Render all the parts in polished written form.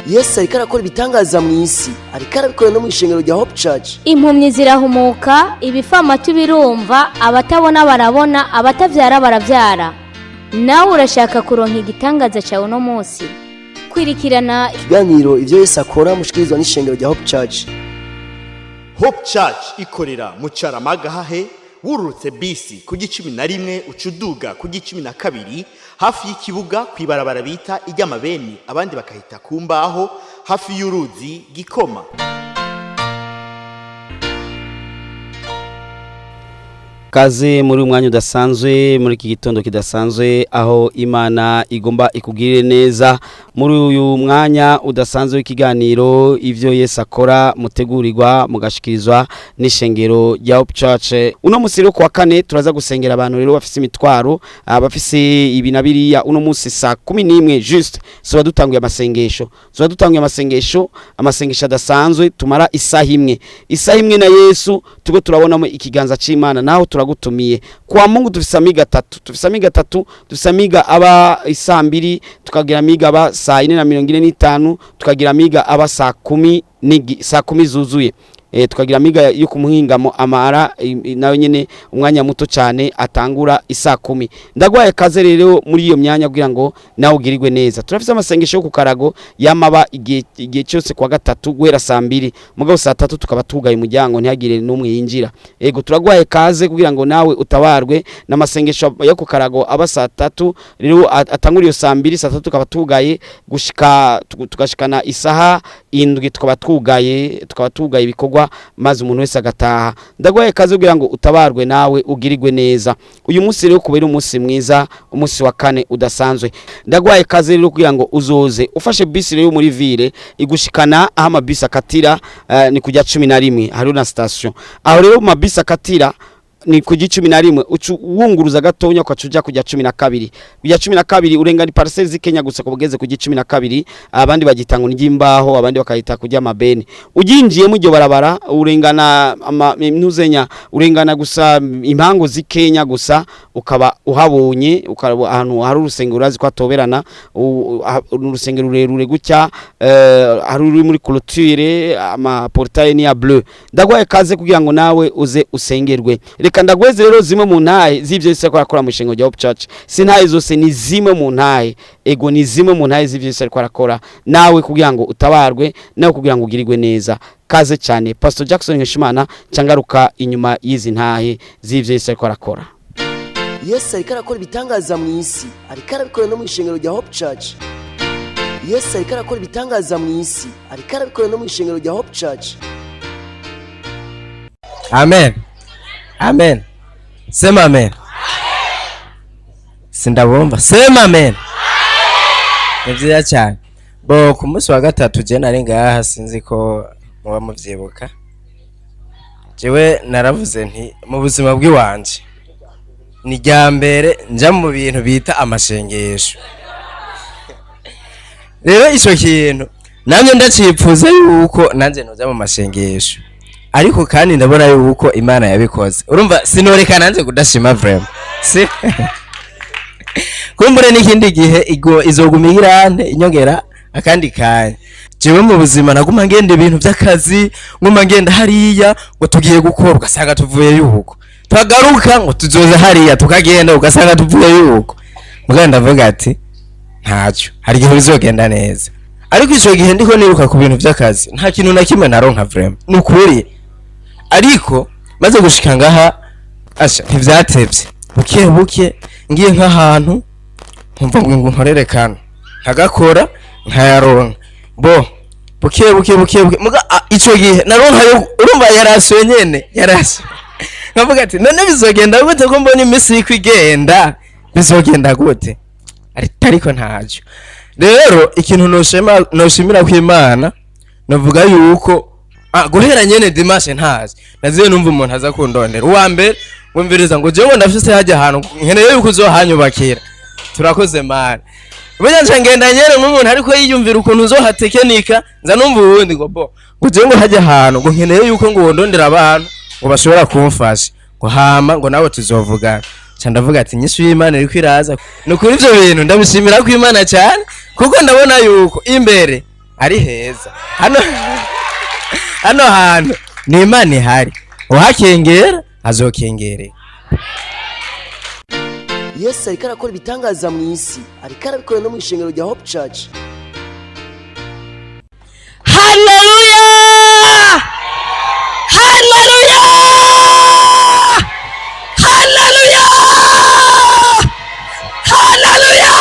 Yesu ariko arakora ibitangaza mu isi, ariko arabikora no mu ishengero rya Hope Church. Impumyi zirahumuka, ibifamatu birumva, abatabona barabona, abatabyara barabyara. Nawe urashaka kuronka igitangaza cyawe uno munsi? Kwirikirana ikiganiro Ivyo Yesu Akora mushikirizwa n'ishengero rya Hope Church. Hope Church ikorera mu Carama. Wururutse bisi ku 11, uca uduga ku 12, hafi y'ikibuga, kw'ibarabara bita iry'amabeni, abandi bakahita ku mbaho, hafi y'uruzi Gikoma. Kaze muri umwanya udasanzwe, muri iki gitondo kidasanzwe, aho Imana igomba ikugirire neza muri uyu mwanya udasanzwe w'ikiganiro Ivyo Yesu Akora, mutegurirwa mugashikirizwa n'ishengero rya Hope Church. Uno musi rero kuwa kane turaza gusengera abantu rero bafise imitwaro, bafise ibi na biriya. Uno musi saa 11 juste soba dutanguye amasengesho, amasengesho adasanzwe tumara isaha imwe, isaha imwe na Yesu, tugo turabonamo ikiganza c'Imana. Naho turagutumiye. Kwa Mungu dufise amiga atatu, dufise amiga atatu. Dufise amiga aba isaa 2, tukagira amiga aba saa 4:45, tukagira amiga aba saa 10 zuzuye. Tukagira amiga yo kumuhingamo amara nayo nyene umwanya muto cyane, atangura isaa 10. Ndagwaye kaze rero muri iyo myanya kugira ngo nawe ugirirwe neza. Turafise amasengesho yo ku karago yamaba igihe cyose kwa gatatu guhera saa 2, mugabo saa 3 tukaba tugaye umuryango, ntihagire n'umwe yinjira. Ego, turagwaye kaze kugira ngo nawe utabarwe n'amasengesho yo ku karago aba saa 3. Rero atangura iyo saa 2, saa 3 tukaba tugaye gushika tugashikana isaha 7, tukaba tugaye ibikorwa, maze umuntu wese agataha. Ndagwaye kaze kugira ngo utabarwe, nawe ugirirwe neza. Uyu munsi rero kubera umunsi mwiza, umunsi wa kane udasanzwe, ndagwaye kaze rero kugira ngo uzoze ufashe bisi rero muri ville igushikana aho amabisi akatira, ni kujya 11, hariho na station aho. Rero mu mabisi akatira ni ku 11, ucu wunguruza gatonya ukaca uja kujya 12. Kujya 12 urenga ni parcelles z'Ikenya gusa kubugeze ku 12, abandi bagita ngo n'imbaho, abandi bakayita kujya amabeni. Uginjiyemo iryo barabara, urengana ama ntuzenya, urengana gusa impango z'Ikenya gusa, ukaba uhabonye, ukaba ahantu hari urusengero. Urazi ko atoberana urusengero rurerure gutya, hari uri muri clôture, ama portail ni ya bleu. Ndagwaye kaze kugira ngo nawe uze usengerwe. Reka ndagweze rero zimwe mu ntahe z'ivyo Yesu ariko arakora mu ishengo rya Hope Church. Si ntahe zose, ni zimwe mu ntahe. Ego, ni zimwe mu ntahe z'ivyo Yesu ariko arakora, nawe kugira ngo utabarwe, nawe kugira ngo ugirirwe neza. Kaze cyane. Pastor Jackson Nkeshimana cangaruka inyuma y'izi ntahe z'ivyo Yesu ariko arakora. Yesu ariko arakora ibitangaza mu isi, ariko arabikora no mu ishengero rya Hope Church. Yesu ariko arakora ibitangaza mu isi, ariko arabikora no mu ishengero rya Hope Church. Amen. Amen. Sema amen. Sindabumva. Sema amen. Ni vyiza cyane. Bo ku munsi wa gatatu je nari ngaha, sinzi ko muba muvyibuka. Jewe naravuze nti mu buzima bw'iwanje ni rya mbere nja mu bintu bita amashengesho. Rero ico kintu nanjye ndacipfuza yuko nanjye noja mu mashengesho, ariko kandi ndabona yuko Imana yabikoze. Urumva sinoreka nanjye kudashima vraiment, si kumbure n'ikindi gihe igo izoguma ihirante inyongera akandi kanya. Jewe mu buzima naguma ngenda ibintu by'akazi, nguma ngenda hariya ngo tugiye gukora, ugasanga tuvuye yuko, twagaruka ngo tuzoza hariya, tukagenda ugasanga tuvuye yuko. Mugabo ndavuga ati ntacyo, hari igihe bizogenda neza. Ariko ico gihe ndiko niruka ku bintu by'akazi, nta kintu na kimwe naronka vraiment, ni ukuri. Ariko maze gushika ngaha, asha ntivyatevye, buke buke ngiye nk'ahantu nkumva ngo nkorere kano, nkagakora nkayaronka. Bo buke buke buke buke, muga ico gihe naronka yo urumva yarasuye nyene yarasuye, nkavuga ati none bizogenda gute ko mbona iminsi iriko igenda, bizogenda gute? Ariko ntacyo. Rero ikintu noshima, noshimira ko Imana, navuga yuko guhera nyene dimanche ntazi naziye numva umuntu aza kundondera uwa mbere, ngumviriza ngo jewe ndafise hajya ahantu nkeneye yuko uzohanyubakira. Turakoze mani. Burya nca ngenda nyene nk'umuntu ariko yiyumvira ukuntu uzohatekenika, nza numva uwundi ngo bo ngo jewe ngo hajya ahantu ngo nkeneye yuko ngo wondondera abantu ngo bashobora kumfasha, ngo hama ngo nawe tuzovugana. Nca ndavuga ati inyishu y'Imana iriko iraza. Ni ukuri ivyo bintu ndabishimira ko Imana cyane, kuko ndabona yuko imbere Ari heza hano, hano hantu ni Imana ihari, uhakengera azokengerera. Yesu ariko arakora ibitangaza mu isi, ariko arabikora no mu ishengero rya Hope Church. Haleluya, haleluya, haleluya, haleluya!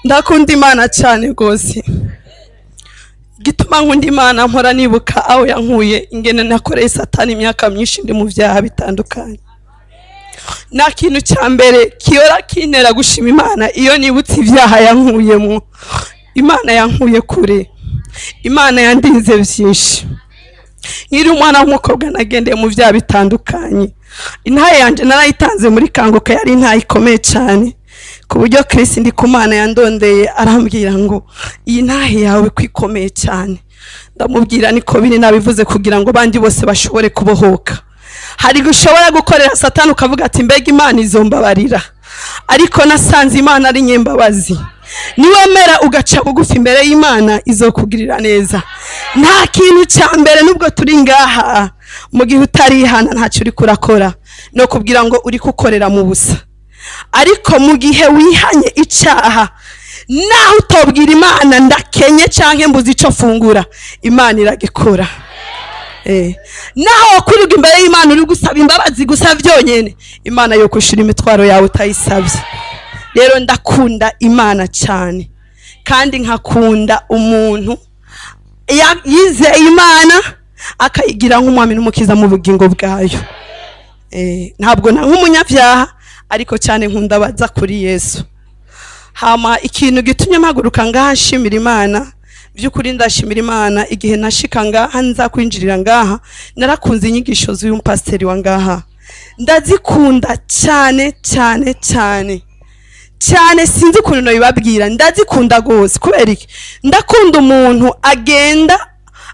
Ndakunda Imana cyane rwose. Igituma nkunda Imana, mpora nibuka aho yankuye, ingene nakoreye Satani imyaka myinshi ndi mu byaha bitandukanye. Nta kintu cya mbere kiyora kintera gushima Imana iyo nibutse ibyaha yankuyemo. Imana yankuye kure, Imana yandinze byinshi. Nkiri umwana w'umukobwa nagendeye mu byaha bitandukanye. Intahe yanjye narayitanze muri Kanguka, yari intahe ikomeye cyane, ku buryo Kirisi ndi ku Mana yandondeye arambwira ngo: "Iyi ntahe yawe ko ikomeye cyane?" Ndamubwira niko biri, nabivuze kugira ngo abandi bose bashobore kubohoka. Hari ushobora gukorera Satani ukavuga ati: "Mbega Imana izombabarira?" Ariko nasanze Imana ari nyembabazi. Niwemera ugaca bugufi imbere y'Imana, izokugirira neza. Nta kintu cya mbere, nubwo turi ngaha, mu gihe utarihana ntacyo uri kurakora, no kubwira ngo uri kukorera mu busa. Ariko mu gihe wihanye icyaha, naho utobwira Imana ndakenye cyangwa mbuze icyo fungura, Imana iragikora. Naho wakwirirwa imbere y'Imana uri gusaba imbabazi gusa byonyine, Imana yo kwishura imitwaro yawe utayisabye. Rero ndakunda Imana cyane, kandi nkakunda umuntu yizeye Imana akayigira nk'umwami n'umukiza mu bugingo bwayo. Ntabwo na nk'umunyabyaha, ariko cyane nkunda abaza kuri Yesu. Hama ikintu gitumye mpaguruka ngaha nshimira Imana, by'ukuri ndashimira Imana. Igihe nashika ngaha, nza kwinjirira ngaha, narakunze inyigisho z'uyu mupasiteri wa ngaha, ndazikunda cyane cyane cyane cyane. Sinzi ukuntu nabibabwira, ndazikunda rwose. Kubera iki? Ndakunda umuntu agenda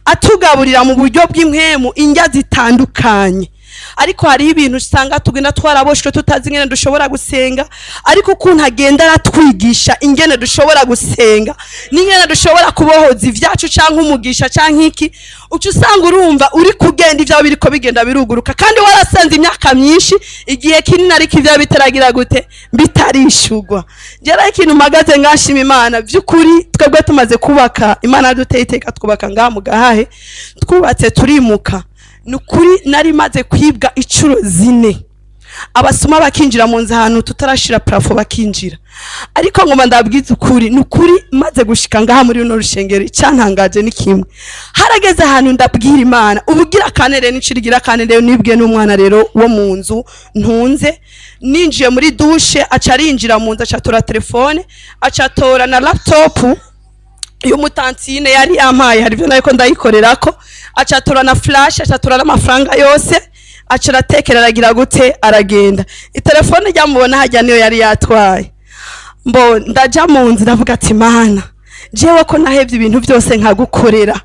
atugaburira mu buryo bw'impwemu indya zitandukanye. Ariko hariho ibintu usanga tugenda twaraboshwe, tutazi ingene dushobora gusenga, ariko ukuntu agenda aratwigisha ingene dushobora gusenga n'ingene dushobora kubohoza ibyacu cyangwa umugisha cyangwa iki, uca usanga urumva uri kugenda ibyawe biriko bigenda biruguruka, kandi warasenze imyaka myinshi, igihe kinini, ariko ibyawe bitaragira gute? Bitarishugwa. Njyewe ikintu mpagaze ngashima Imana by'ukuri, twebwe tumaze kubaka, Imana yaduteye iteka twubaka ngaha mu Gahahe, twubatse turimuka. Ni ukuri nari maze kwibwa inshuro 4, abasuma bakinjira mu nzu ahantu tutarashira plafond bakinjira. Ariko ngoma ndabwiza ukuri, ni ukuri, maze gushika ngaha muri runo rushengero, icyantangaje ni kimwe: harageze ahantu ndabwira Imana. Ubugira kane rero, n'inshuro igira kane rero nibwe n'umwana rero wo mu nzu ntunze. Ninjiye muri douche, aca arinjira mu nzu, aca atora telefone, aca atora na laptop y'umutantine yari yampaye, hari ibyo nariko ndayikorerako, aca atora na flash, aca atora n'amafaranga yose, aca aratekera, aragira gute, aragenda. Itelefone ryamubona hajya niyo yari yatwaye. Mbo ndaja mu nzu, ndavuga ati: "Mana, jewe ko nahevye ibintu byose nkagukorera,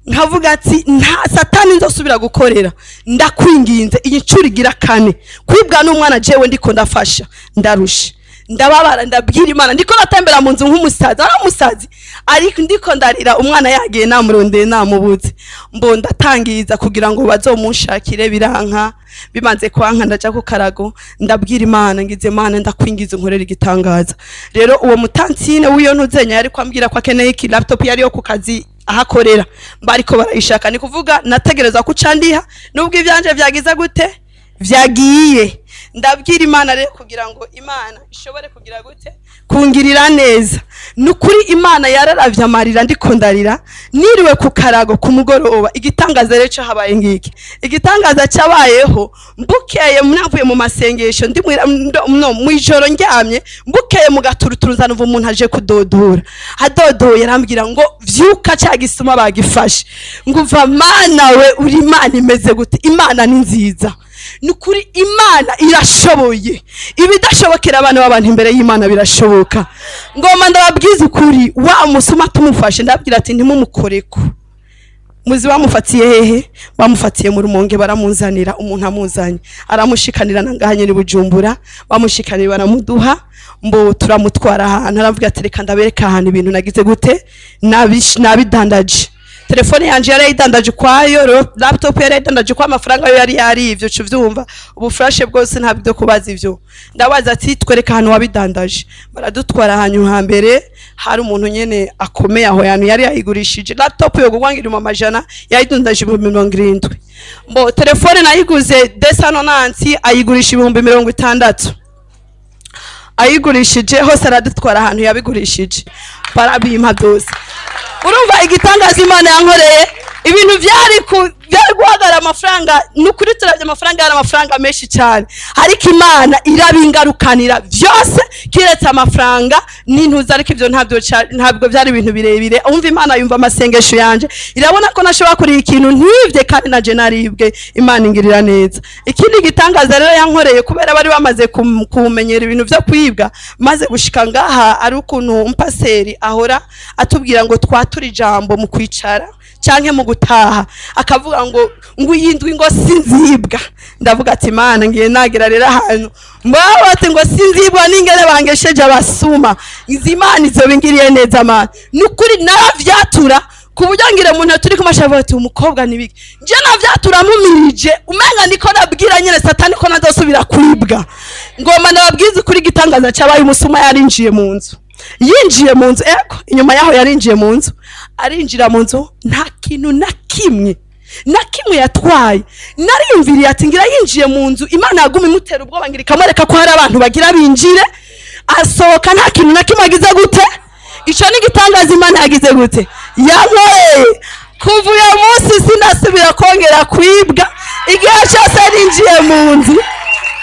nkavuga ati nta Satani nzosubira gukorera, ndakwinginze, iyi nshuro igira kane kwibwa n'umwana jewe ndiko ndafasha, ndarusha, ndababara." Ndabwira Imana, ndiko natembera mu nzu nk'umusazi, ari umusazi, ariko ndiko ndarira, umwana yagiye, namurondeye namubuze. Mbo ndatangiza kugira ngo bazomunshakire, biranka. Bimanze kwanka, ndaja ku karago, ndabwira Imana, ngize: "Imana, ndakwingiza unkorera igitangaza." Rero uwo mutantine w'iyo ntuzenya yari kwambwira ko akeneye iki laptop, yari yo ku kazi ahakorera, bariko barayishaka. Ni kuvuga nategereza ko uca ndiha nubwo ivyanje vyagize gute, vyagiye. Ndabwira Imana rero kugira ngo Imana ishobore kugira gute, kungirira neza. Ni ukuri Imana yararavye amarira ndiko ndarira niriwe ku karago ku mugoroba. Igitangaza rero cyahabaye ngiki: igitangaza cyabayeho, mbukeye navuye mu masengesho, ndi no mwijoro ndyamye, mbukeye mu gaturuturu nzanumva umuntu aje kudodora. Adodoye arambwira ngo: "Vyuka, cya gisuma bagifashe." Ngumva: "Mana we, uri Imana imeze gute?" Imana ni nziza, ni ukuri Imana irashoboye. Ibidashobokera abana b'abantu, imbere y'Imana birashoboka. Ngoma ndababwiza ukuri, wa musuma tumufashe, ndabwira ati: "Ntimumukoreko." Muzi bamufatiye hehe? Bamufatiye mu Rumonge, baramunzanira. Umuntu amuzanye, aramushikanira na ngaha nyene Bujumbura, bamushikanira baramuduha. Mbo turamutwara ahantu, aravuga ati reka ndabereka ahantu ibintu nagize gute, nabidandaje. Telefone yanje yarayidandaje kwayo, laptop yarayidandaje kwa amafaranga yo yari yarivyo, uca uvyumva ubufrashe bwose ntabwo kubaza ivyo. Ndabaza ati twereka ahantu wabidandaje. Baradutwara ahantu hambere hari umuntu nyene akomeye aho yantu yari yayigurishije laptop yo gugwangira mu majana, yayidandaje 70,000. Mbo telefone nayiguze 290 ayigurisha 60,000. Ayigurishije hose aradutwara ahantu yabigurishije, barabimpa byose. Urumva igitangaza Imana yankoreye, ibintu byari guhagara amafaranga, nukuri turavye amafaranga yari amafaranga menshi cyane, ariko Imana irabingarukanira byose kiretse amafaranga n'intuza. Ariko ivyo ntabwo byari ibintu birebire. Umva Imana yumva amasengesho yanje, irabona ko nashobora kuriha ikintu ntibye kandi naje naribwe. Imana ingirira neza. Ikindi gitangaza rero yankoreye, kubera bari bamaze kumenyera ibintu vyo kwibwa, maze gushika ngaha ari ukuntu umpaseri ahora atubwira ngo twatura ijambo mu kwicara canke mu gutaha, akavuga ngo yindwi ngo sinzibwa. Ndavuga ati Imana ngiye nagira rero ahantu mbaho ati ngo sinzibwa ningere bangesheje abasuma, izi Imana izobingiriye neza. Mana nukuri naravyatura ku buryo ngira umuntu turi kumashavu ati umukobwa nibiki, nje navyatura mumirije umenga niko nabwira nyene satani ko nazosubira kwibwa. Ngoma nababwiza kuri gitangaza cyabaye, umusuma yarinjiye mu nzu, yinjiye mu nzu eko inyuma yaho yarinjiye mu nzu, arinjira mu nzu nta kintu na kimwe yatwaye. Nariyumviriye ati ngira yinjiye mu nzu Imana yaguma imutera ubwoba ngira ikamwereka ko hari abantu bagira binjire, asohoka nta kintu na kimwe agize gute. Ico ni gitangaza Imana yagize gute, yankoreye. Kuva uyo munsi sinasubira kongera kwibwa. Igihe cyose ninjiye mu nzu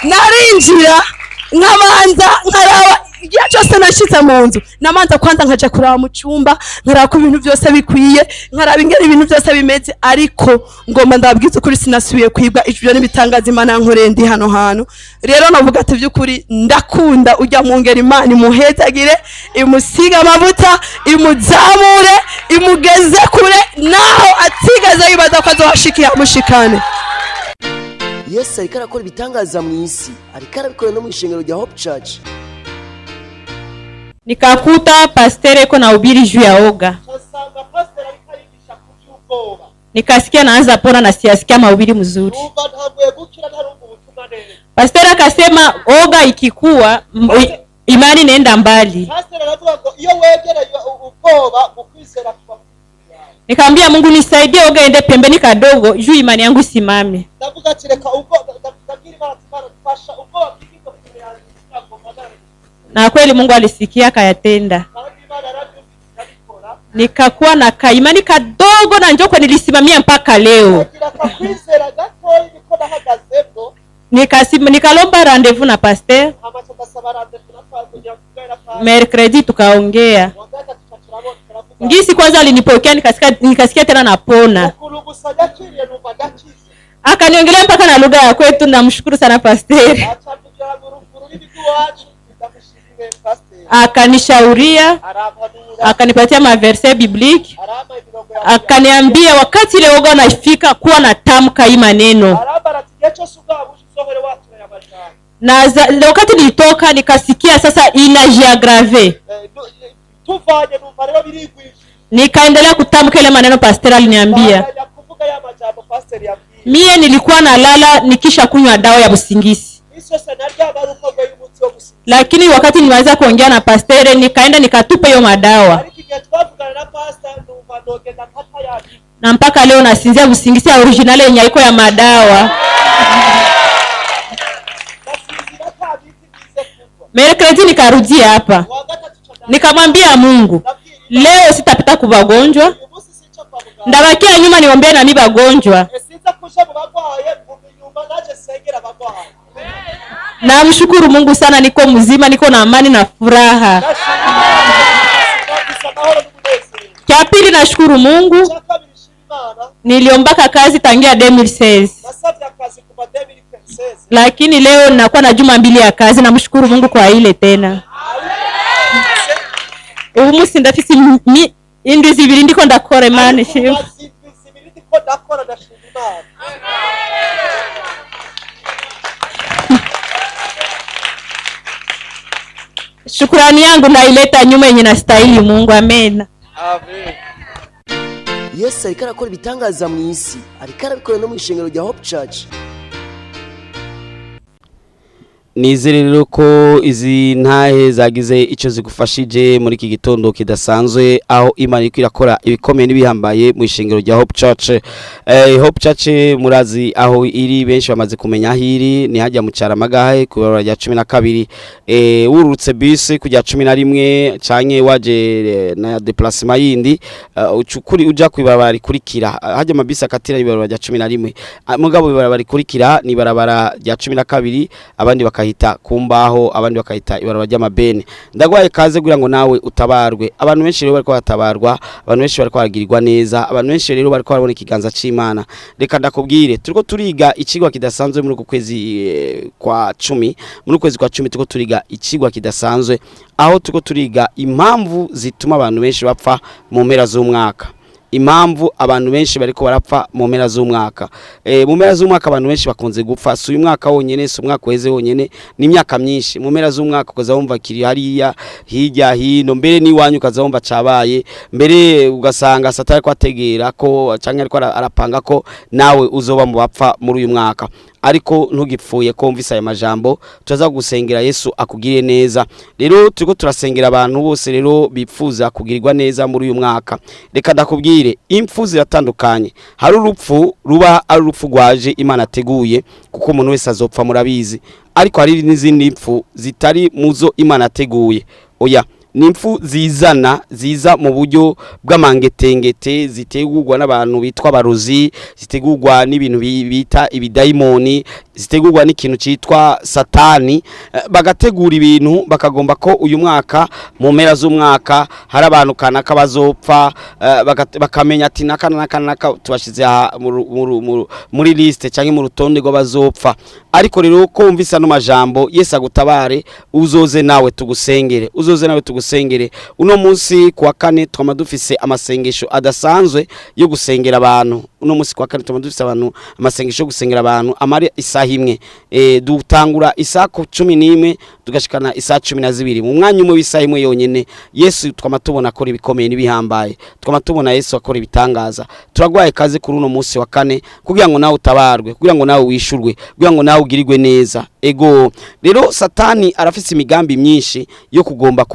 narinjira nkabanza nkaraba, igihe cyose nashitse mu nzu namanza kwanza nkaja kuraba mu cyumba, nkaraba ko ibintu byose bikwiye, nkaraba ingene ibintu byose bimeze. Ariko ngomba ndababwiza ukuri sinasubiye kwibwa. Ivyo nibitangaza Imana yankoreye ndi hano hantu. Rero navuga ati by'ukuri ndakunda ujya mu ngeri Imana imuhezagire, imusiga amavuta, imuzamure, imugeze kure naho atigeze yibaza ko azohashikiye amushikane. Yesu ariko arakora ibitangaza mu isi, ariko arabikora no mu ishengero rya Hope Church. Nikakuta pastere ko na ubiri juu ya oga. Nikasikia naanza pona na siasikia mahubiri mzuri. Pastere akasema oga ikikua imani inaenda mbali. Nikamwambia Mungu nisaidie oga ende pembeni kadogo juu imani yangu isimame. Na kweli Mungu alisikia akayatenda. Nikakuwa na kaimani kadogo na njoko nilisimamia mpaka leo. Nikalomba rendezvous na pasteur. Mercredi tukaongea. Ngisi kwanza alinipokea, nikasikia tena napona. Akaniongelea mpaka na lugha ya kwetu. Namshukuru sana pasteur. Akanishauria, akanipatia maverse biblique, akaniambia wakati ile oga nafika kuwa natamka hii maneno. Na wakati nilitoka nikasikia sasa inajiaggrave. Nikaendelea kutamka ile maneno pastor aliniambia. Mie nilikuwa nalala nikisha kunywa dawa ya usingizi. Lakini wakati niweza kuongea na pastere nikaenda nikatupa hiyo madawa. Na mpaka leo nasinzia usingizi ya original yenye haiko ya madawa. Mercredi nikarudia hapa. Nikamwambia Mungu, leo sitapita kwa wagonjwa. Ndabakia nyuma niombe na mimi wagonjwa. Namshukuru Mungu sana, niko mzima, niko na amani na furaha. Cha pili nashukuru Mungu, niliombaka kazi tangia 2016. Lakini leo nakuwa na juma 2 ya kazi, namshukuru Mungu kwa ile tena. Ubu musi ndafisi indwi zibiri ndiko ndakora Imana ishimwe. Shukurani yangu naileta nyuma yenye nastahili Mungu. Amena. Yesu ariko arakora ibitangaza mu isi, ariko arabikora no mu ishengero rya Hope Church. Nizere rero ko izi ntahe zagize icyo zigufashije muri iki gitondo kidasanzwe, aho Imana iriko irakora ibikomeye n'ibihambaye mu ishengero rya Hope Church. Hope Church murazi aho iri, benshi bamaze kumenya aho iri, ni hajya mu Caramagahe ku ibarabara rya 12. Wururutse bisi kujya 11 canke waje na déplacement yindi, ucukuri uja ku ibarabara rikurikira. Hajya amabisi akatira ibarabara rya 11. Mugabo ibarabara rikurikira ni ibarabara rya 12, abandi bakahita ku mbaho, abandi bakahita ibarabara ry'amabene. Ndagwaye kaze kugira ngo nawe utabarwe. Abantu benshi rero bariko batabarwa, abantu benshi bariko baragirirwa neza, abantu benshi rero bariko barabona ikiganza c'Imana. Reka ndakubwire, turiko turiga ikigwa kidasanzwe muri uku kwezi kwa 10. Muri uku kwezi kwa 10 turiko turiga ikigwa kidasanzwe, aho turiko turiga impamvu zituma abantu benshi bapfa mu mpera z'umwaka. Impamvu abantu benshi bariko barapfa mu mpera z'umwaka. Mu mpera z'umwaka abantu benshi bakunze gupfa. Si uyu mwaka wonyene, si umwaka uheze wonyene, ni imyaka myinshi. Mu mpera z'umwaka ukaza wumva kiri hariya hirya hino, mbere n'iwanyu ukaza wumva cabaye, mbere ugasanga satani ariko ategera ko canke ariko arapanga ko nawe uzoba mu bapfa muri uyu mwaka. Ariko ntugipfuye ko wumvise aya majambo, turaza gusengera Yesu akugirire neza. Rero turiko turasengera abantu bose rero bipfuza kugirirwa neza muri uyu mwaka. Reka ndakubwire, impfu ziratandukanye. Hari urupfu ruba ari urupfu rwaje Imana ateguye, kuko umuntu wese azopfa murabizi. Ariko hari n'izindi mpfu zitari muzo Imana ateguye. Oya, ni impfu zizana, ziza mu buryo bw'amangetengete, zitegurwa n'abantu bitwa abarozi, zitegurwa n'ibintu bita ibidayimoni, zitegurwa n'ikintu cyitwa satani. Bagategura ibintu bakagomba ko uyu mwaka mu mpera z'umwaka hari abantu kanaka bazopfa, bakamenya ati naka naka naka tubashize aha muri liste cyangwa mu rutonde rw'abazopfa. Ariko rero ko wumvise ano majambo, Yesu agutabare, uzoze nawe tugusengere, uzoze nawe tugusengere. Uno munsi kuwa kane twama dufise amasengesho adasanzwe yo gusengera abantu. Uno munsi kuwa kane twama dufise abantu amasengesho yo gusengera abantu amara isaha imwe. Dutangura isaha 11 tugashikana isaha 12. Mu mwanya umwe w'isaha imwe yonyene Yesu twama tubona akora ibikomeye n'ibihambaye, twama tubona Yesu akora ibitangaza. Turagwaye kaze kuri uno munsi wa kane kugira ngo nawe utabarwe, kugira ngo nawe wishurwe, kugira ngo nawe ugirirwe neza. Ego rero satani arafise imigambi myinshi yo kugomba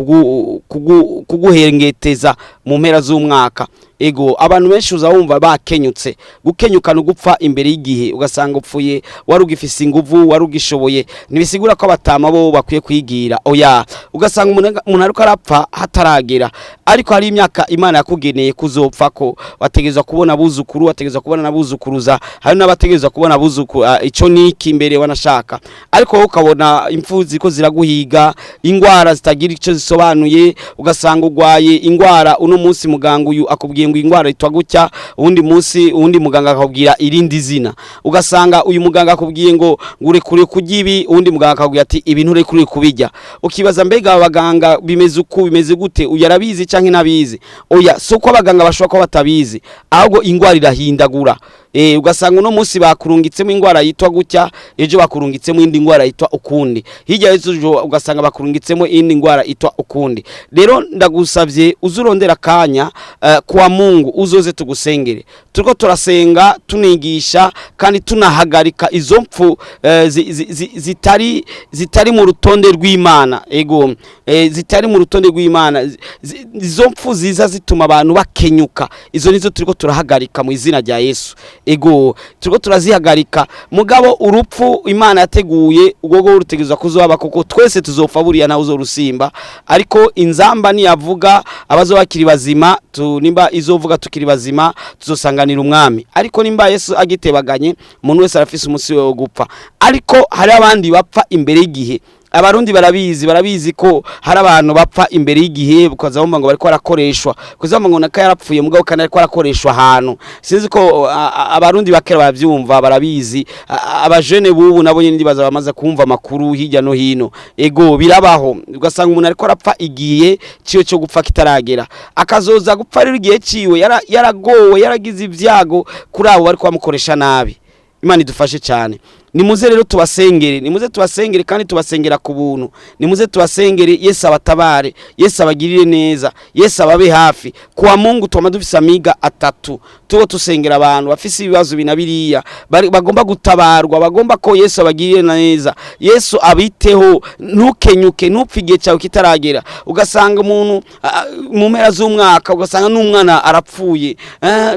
kuguhengeteza mu mpera z'umwaka. Ego abantu benshi uzawumva bakenyutse. Gukenyuka no gupfa imbere y'igihe, ugasanga upfuye wari ugifise inguvu, wari ugishoboye. Ntibisigura ko abatama bo bakwiye kwigira, oya. Ugasanga umuntu ariko arapfa hataragera, ariko hari imyaka Imana yakugeneye kuzopfa ko wategerezwa kubona abuzukuru, wategerezwa kubona n'abuzukuruza, hari n'abategerezwa kubona abuzukuru, ico niki imbere wanashaka. Ariko wowe ukabona impfu ziko ziraguhiga, ingwara zitagira ico zisobanuye, ugasanga ugwaye ingwara uno munsi muganga uyu akubwiye ngo ingwara itwa gutya, uwundi munsi uwundi muganga akakubwira irindi zina. Ugasanga uyu muganga akubwiye ngo urekure kurya ibi, uwundi muganga akakubwira ati ibi nturekure kubirya. Ukibaza mbega aba baganga bimeze uku, bimeze gute, uyu arabizi canke ntabizi? Oya, si uko abaganga bashobora kuba batabizi, ahubwo ingwara irahindagura. Ugasanga uno munsi bakurungitsemo ingwara yitwa gutya, ejo bakurungitsemo indi ngwara yitwa ukundi, hirya y'ejo ugasanga bakurungitsemo indi ngwara yitwa ukundi. Rero ndagusavye uzurondera akanya kwa Mungu, uzoze tugusengere. Turiko turasenga tunigisha kandi tunahagarika izo mpfu zitari mu rutonde rw'Imana. Ego, zitari mu rutonde rw'Imana. Izo mpfu ziza zituma abantu bakenyuka, izo nizo turiko turahagarika mu izina rya Yesu. Ego turiko turazihagarika. Mugabo urupfu Imana yateguye ubwo bwo rutegerezwa kuzoba, kuko twese tuzopfa buriya nawe uzorusimba. Ariko inzamba niyavuga abazoba bakiri bazima, nimba izovuga tukiri bazima tuzosanganira umwami. Ariko nimba Yesu agitebaganye, umuntu wese arafise umunsi wo gupfa. Ariko hari abandi bapfa imbere y'igihe. Abarundi barabizi ko hari abantu bapfa imbere y'igihe, ukaza wumva ngo bariko barakoreshwa, ukaza wumva ngo naka yarapfuye mugabo kandi ariko arakoreshwa ahantu. Sinzi ko abarundi bakera baravyumva, barabizi. Abajene bubu nabo nyene ndibaza bamaze kumva amakuru hirya no hino. Ego birabaho, ugasanga umuntu ariko arapfa igihe ciwe cyo gupfa kitaragera, akazoza gupfa rero igihe ciwe yaragowe, yaragize ibyago kuri abo bariko bamukoresha nabi. Imana idufashe cyane. Nimuze rero tubasengere, nimuze tubasengere kandi tubasengera ku buntu. Nimuze tubasengere, Yesu abatabare, Yesu abagirire neza, Yesu ababe hafi. Kuwa Mungu twama dufise amiga atatu tubo tusengera abantu bafise ibibazo bina biriya, bagomba gutabarwa, bagomba ko Yesu abagirire neza, Yesu abiteho. Ntukenyuke, ntupfe igihe cyawe kitaragera. Ugasanga umuntu mu mpera z'umwaka, ugasanga n'umwana arapfuye,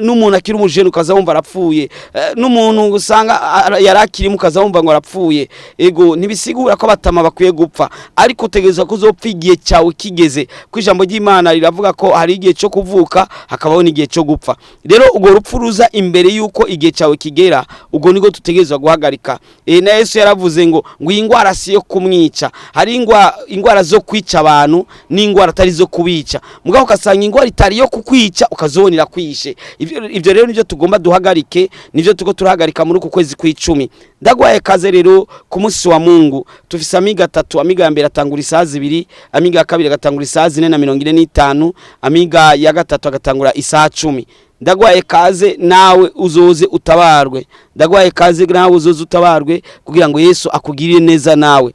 n'umuntu akiri umujene ukaza wumva arapfuye, n'umuntu usanga yari akirimo ukaza wumva ngo arapfuye. Ego, ntibisigura ko abatama bakwiye gupfa, ariko utegerezwa ko uzopfa igihe cyawe kigeze, ko ijambo ry'Imana riravuga ko hari igihe cyo kuvuka hakabaho n'igihe cyo gupfa. Rero urwo rupfu ruza imbere y'uko igihe cyawe kigera, ubwo nibwo dutegerezwa guhagarika. Na Yesu yaravuze ngo iyi ndwara si iyo kumwica. Hari ingwara zo kwica abantu n'ingwara atari zo kubica, mugabo ugasanga ingwara itari yo kukwica ukazobonera kwishe. Ivyo rero nivyo tugomba duhagarike, nivyo tuko turahagarika muri uku kwezi kw'icumi. Ndagwaye kaze rero ku munsi wa Mungu tufise amiga atatu. Amiga ya mbere atangura isaha 2, amiga ya kabiri agatangura isaha 4:45, amiga ya gatatu agatangura isaha 10. Ndagwaye kaze nawe uzoze utabarwe, ndagwaye kaze nawe uzoze utabarwe kugira ngo Yesu akugirire neza nawe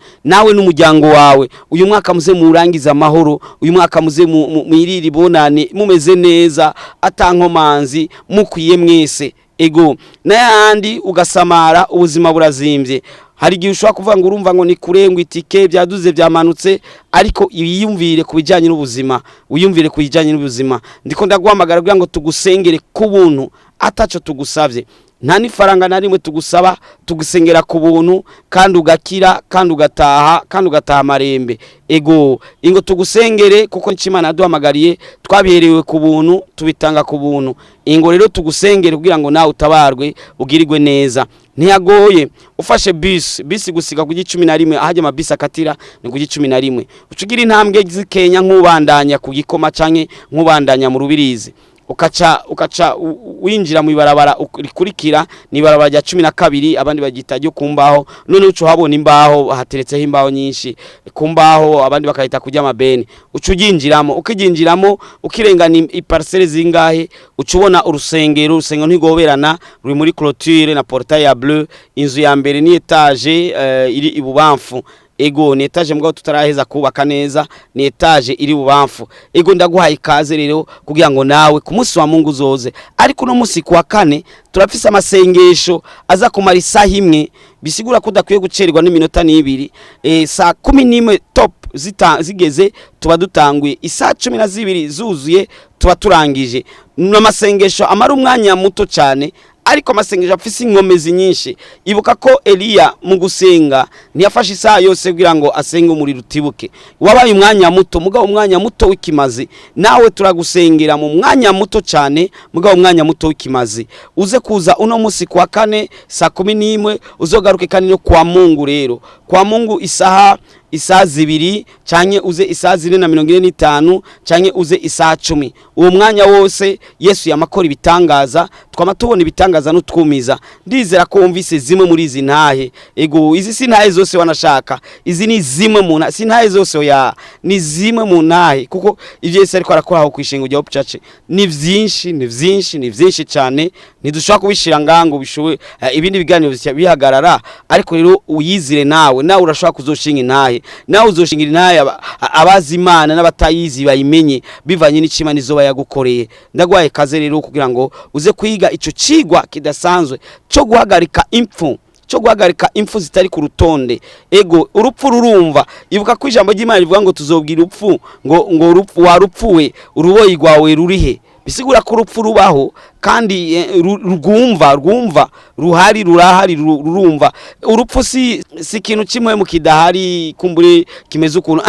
n'umuryango wawe. Uyu mwaka muze murangiza amahoro, uyu mwaka muze mwirire bonane mumeze neza, atankomanzi, mukwiye mwese. Ego, n'ayandi ugasamara ubuzima burazimbye. Hari igihe ushobora kuvuga ngo urumva ngo ni kure, ngo itike byaduze byamanutse, ariko wiyumvire ku bijyanye n'ubuzima, wiyumvire ku bijyanye n'ubuzima. Ndiko ndaguhamagara kugira ngo tugusengere ku buntu ataco tugusavye, nta n'ifaranga na rimwe tugusaba, tugusengera ku buntu kandi ugakira kandi ugataha kandi ugataha amarembe. Ego, ingo tugusengere kuko Imana yaduhamagariye, twabiherewe ku buntu tubitanga ku buntu. Ingo rero tugusengere kugira ngo nawe utabarwe ugirirwe neza. Ntiyagoye, ufashe bisi gusiga ku 11, ahajya amabisi akatira ni ku 11, uca ugira intambwe zikenya nk'ubandanya ku Gikoma canke nk'ubandanya mu Rubirizi, ukaca winjira mu ibarabara rikurikira, ni ibarabara rya 12, abandi bagita ryo ku mbaho. None uca uhabona imbaho, hateretseho imbaho nyinshi ku mbaho, abandi bakahita kurya amabeni. Uca uryinjiramo, ukiryinjiramo ukirengana iparcelle zingahe, uca ubona urusengero. Urusengero ntigoberana, ruri muri clôture na portail ya bleu. Inzu ya mbere ni étage iri ibubamfu. Ego, ni étage mugabo tutaraheza kubaka neza, ni étage iri bubamfu. Ego, ndaguhaye ikaze rero kugira ngo nawe ku munsi wa Mungu uzoze. Ariko uno munsi kuwa kane turafise amasengesho aza kumara isaha imwe, bisigura ko udakwiye gucererwa n'iminota n'ibiri. Saa 11 top zigeze tuba dutanguye, isaha 12 zuzuye tuba turangije. Ni amasengesho amara umwanya muto cyane, ariko amasengesho afise inkomezi nyinshi. Ibuka ko Eliya mu gusenga ntiyafashe isaha yose kugira ngo asenge umuriro utibuke, wabaye umwanya muto, mugabo umwanya muto w'ikimazi. Nawe turagusengera mu mwanya muto cyane, mugabo umwanya muto w'ikimazi. Uze kuza uno munsi kuwa kane saa 11, uzogaruke kandi no kwa Mungu. Rero kwa Mungu isaha 2, canke uze isaha 4:45, canke uze isaha 10. Uwo mwanya wose Yesu yamakora ibitangaza, twama tubona ibitangaza n'utwumiza. Ndizera ko wumvise zimwe muri izi ntahe. Ego, izi si ntahe zose wanashaka, izi ni zimwe mu ntahe, si ntahe zose, oya, ni zimwe mu ntahe, kuko ivyo Yesu ariko arakora aho kw'ishengo rya Hope Church ni vyinshi, ni vyinshi, ni vyinshi cyane, ntidushobora kubishira ngaha ngo bishobe ibindi biganiro bihagarara. Ariko rero uyizire nawe, nawe urashobora kuzoshinga intahe, nawe uzoshingira intahe abazi Imana n'abatayizi bayimenye bivanye n'icima nizoba yagukoreye. Ndagwaye kaze rero kugira ngo uze kwiga ico cigwa kidasanzwe cyo guhagarika impfu, cyo guhagarika impfu zitari ku rutonde. Ego, urupfu rurumva. Ibuka ko ijambo ry'Imana rivuga ngo tuzobwira urupfu ngo urupfu warupfuwe, uruboyi rwawe rurihe? Bisigura ko urupfu rubaho kandi rwumva ruhari, rurahari, rurumva. Urupfu si ikintu kimwe mu kidahari kumbure kimeze ukuntu,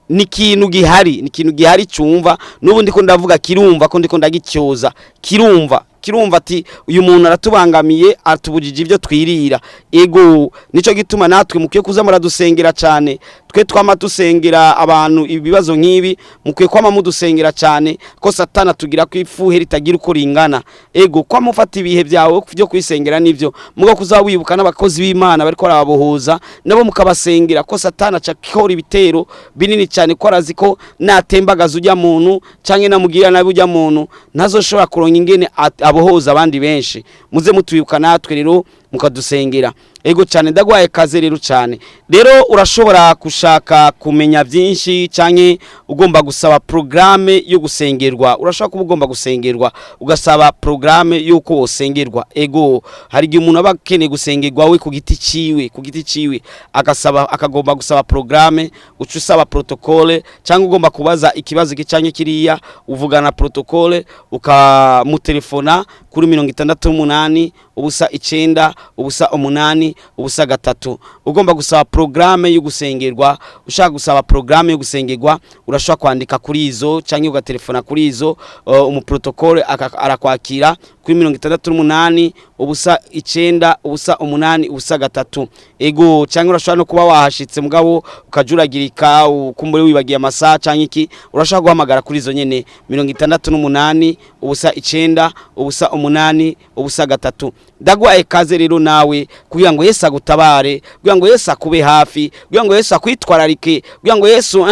ni ikintu gihari, ni ikintu gihari cyumva. N'ubu ndiko ndavuga kirumva ko ndiko ndagicyoza, kirumva, kirumva ati uyu muntu aratubangamiye, atubujije ibyo twirira. Ego, nico gituma natwe mukwiye kuza muradusengera cyane. Twe twama dusengera abantu ibibazo nk'ibi, mukwiye kwama mudusengera cyane ko Satana atugira ko ifuhe ritagira uko ringana. Ego, kwa mufata ibihe byawe byo kwisengera nivyo, mugo kuza wibuka n'abakozi b'Imana bariko barababohoza nabo mukabasengera, ko Satana aca akora ibitero binini cyane, ko arazi ko natembagaza ujya muntu canke namugira nabi ujya muntu ntazoshobora kuronka ingene abohoza abandi benshi. Muze mutwibuka natwe rero. mukadusengera. Ego cyane, ndagwaye kaze rero cyane. Rero urashobora gushaka kumenya byinshi canke ugomba gusaba programme yo gusengerwa. Urashobora kuba ugomba gusengerwa, ugasaba programme y'uko wosengerwa. Ego, hari igihe umuntu aba akeneye gusengerwa we ku giti ciwe, ku giti ciwe agasaba, akagomba gusaba programme. Uca usaba protocole, cyangwa ugomba kubaza ikibazo iki canke kiriya, uvugana na protocole, ukamutelefona kuri 68 0 9 0 8 0 3. Ugomba gusaba programme yo gusengerwa, ushaka gusaba programme yo gusengerwa, urashobora kwandika kuri izo cyangwa ugatelefona kuri izo, umuprotocole arakwakira kuri 68 0 9 0 8 0 3. Ego, cyangwa urashobora no kuba wahashitse mugabo ukajuragirika, ukumbure wibagiye amasaha cyangwa iki, urashobora guhamagara kuri izo nyene 68 0 9 0 8 0 3. Ndaguhaye kaze rero nawe kugira ngo Yesu agutabare, kugira ngo Yesu akube hafi, kugira ngo Yesu akwitwararike, kugira ngo Yesu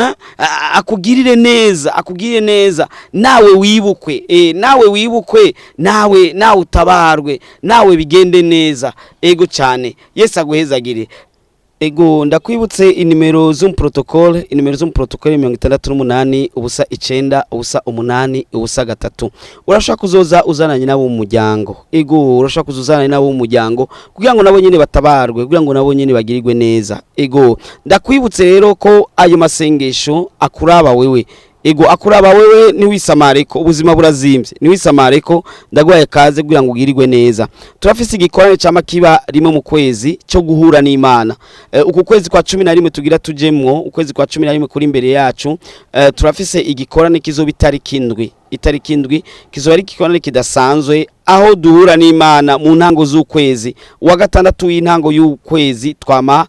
akugirire neza, akugirire neza, nawe wibukwe, nawe wibukwe, nawe utabarwe, nawe bigende neza. Ego cyane, Yesu aguhezagire. Ego, ndakwibutse inimero z'umuprotocole, inimero z'umuprotocole 68 0 9 0 8 0 3. Urashobora kuzoza uzananye nabo mu muryango. Ego, urashobora kuzoza uzananye nabo mu muryango kugira ngo nabo nyene batabarwe, kugira ngo nabo nyene bagirirwe neza. Ego, ndakwibutse rero ko ayo masengesho akuraba wewe. Ego, akuraba wewe, ntiwisamare ko ubuzima burazimbye, ntiwisamare ko ndaguhaye kaze kugira ngo ugirirwe neza. Turafise igikorane cama kiba rimwe mu kwezi cyo guhura n'Imana. Uku kwezi kwa 11 tugira tujemwo, ukwezi kwa 11 kuri imbere yacu, turafise igikorane kizoba itariki 7. Itariki 7 kizoba ari igikorane kidasanzwe aho duhura n'Imana mu ntango z'ukwezi. Uwa gatandatu w'intango y'ukwezi twama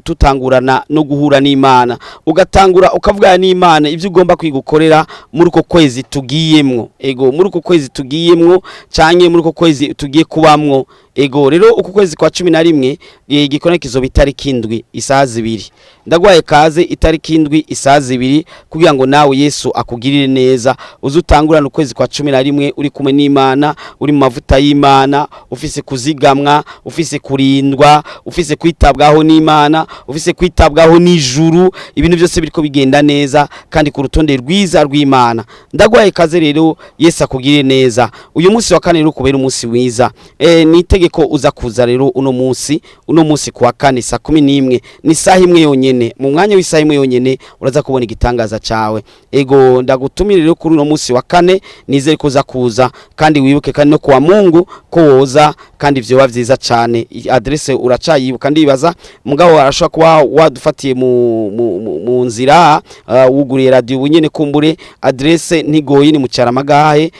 tutangurana no guhura n'Imana, ugatangura ukavugana n'Imana ibyo ugomba kwigukorera muri uko kwezi tugiyemwo. Ego, muri uko kwezi tugiyemwo canke muri uko kwezi tugiye kubamwo. Ego, rero uku kwezi kwa 11 igikorane kizoba itariki 7 isaha 2. Ndaguhaye kaze itariki 7 isaha 2 kugira ngo nawe Yesu akugirire neza, uze utangurane ukwezi kwa 11 uri kumwe n'Imana, uri mu mavuta y'Imana, ufise kuzigamwa, ufise kurindwa, ufise kwitabwaho n'Imana, ufise kwitabwaho n'ijuru, ibintu byose biriko bigenda neza kandi ku rutonde rwiza rw'Imana. Ndaguhaye kaze rero, Yesu akugirire neza. Uyu munsi wa kane rero kubera umunsi mwiza, ni itegeko uza kuza rero uno munsi, uno munsi kuwa kane saa 11, ni saha imwe yonyene. Mu mwanya w'isaha imwe yonyene uraza kubona igitangaza cawe. Ego, ndagutumira rero kuri uno munsi wa kane, nizere ko uza kuza, kandi wibuke kandi no kuwa Mungu ko woza, kandi vyoba vyiza cane. Adresse uracayibuka ndibaza, mugabo arashobora kuba wadufatiye mu nzira, wuguriye radio ubunyene, kumbure adresse ntigoye, ni mu Caramagahe,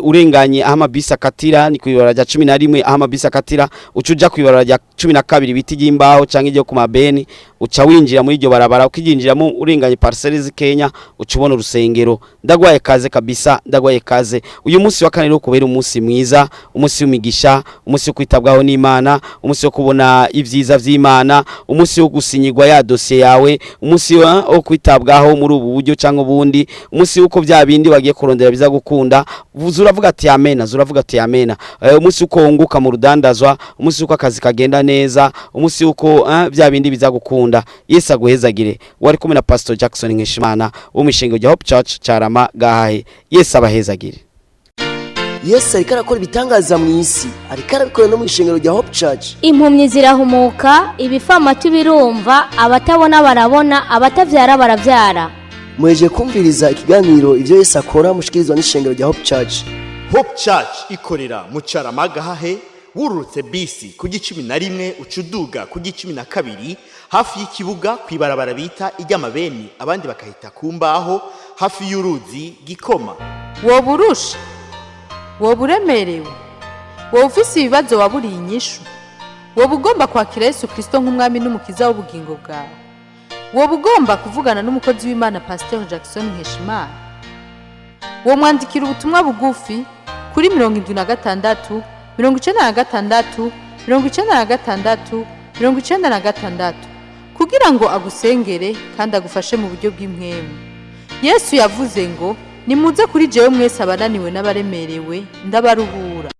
urenganye aho amabisi akatira, ni kw'ibarabara rya 11 aho amabisi akatira, uca uja kw'ibarabara rya 12 biti ry'imbaho canke iryo ku mabeni, uca winjira muri iryo barabara, ukiryinjiramo urenganye parcelles z'i Kenya, uca ubona urusengero. Ndagwaye kaze kabisa, ndagwaye kaze. Uyu munsi wa kane rero kubera umunsi mwiza, umunsi w'imigisha, umunsi wo kwitabwaho n'Imana, umunsi wo kubona ibyiza vy'Imana, umunsi wo gusinyirwa ya dosiye yawe, umunsi wo kwitabwaho muri ubu buryo cyangwa ubundi, umunsi uko bya bindi wagiye kurondera biza gukunda. Zuravuga ati amena, zuravuga ati amena. Umunsi uko wunguka mu rudandazwa, umunsi uko akazi kagenda neza, umunsi uko bya bindi biza gukunda. Yesu aguhezagire. Wari kumwe na Pastor Jackson Nkeshimana wo mu ishengero rya Hope Church Carama Gahahe. Yesu abahezagire. Yesu ariko arakora ibitangaza mu isi, ariko arabikora no mu ishengero rya Hope Church. Impumyi zirahumuka, ibifamatu birumva, abatabona barabona, abatavyara baravyara. Muhejeje kumviriza ikiganiro ivyo Yesu akora mushikirizwa n'ishengero rya Hope Church. Hope Church ikorera mu Caramagahahe, wururutse bisi ku gicumi na rimwe uca uduga ku gicumi na kabiri hafi y'ikibuga kw'ibarabara bita iry'amabeni, abandi bakahita ku mbaho, hafi y'uruzi Gikoma. Woba urusha, woba uremerewe, woba ufise ibibazo waburiye inyishu, woba ugomba kwakira Yesu Kristo nk'umwami n'umukiza w'ubugingo bwawe, woba ugomba kuvugana n'umukozi w'Imana Pasteur Jackson Nkeshimana, womwandikira ubutumwa bugufi kuri 76 96 96 96 kugira ngo agusengere kandi agufashe mu buryo bw'impwemu. Yesu yavuze ngo: nimuze kuri jewe mwese abananiwe n'abaremerewe, ndabaruhura.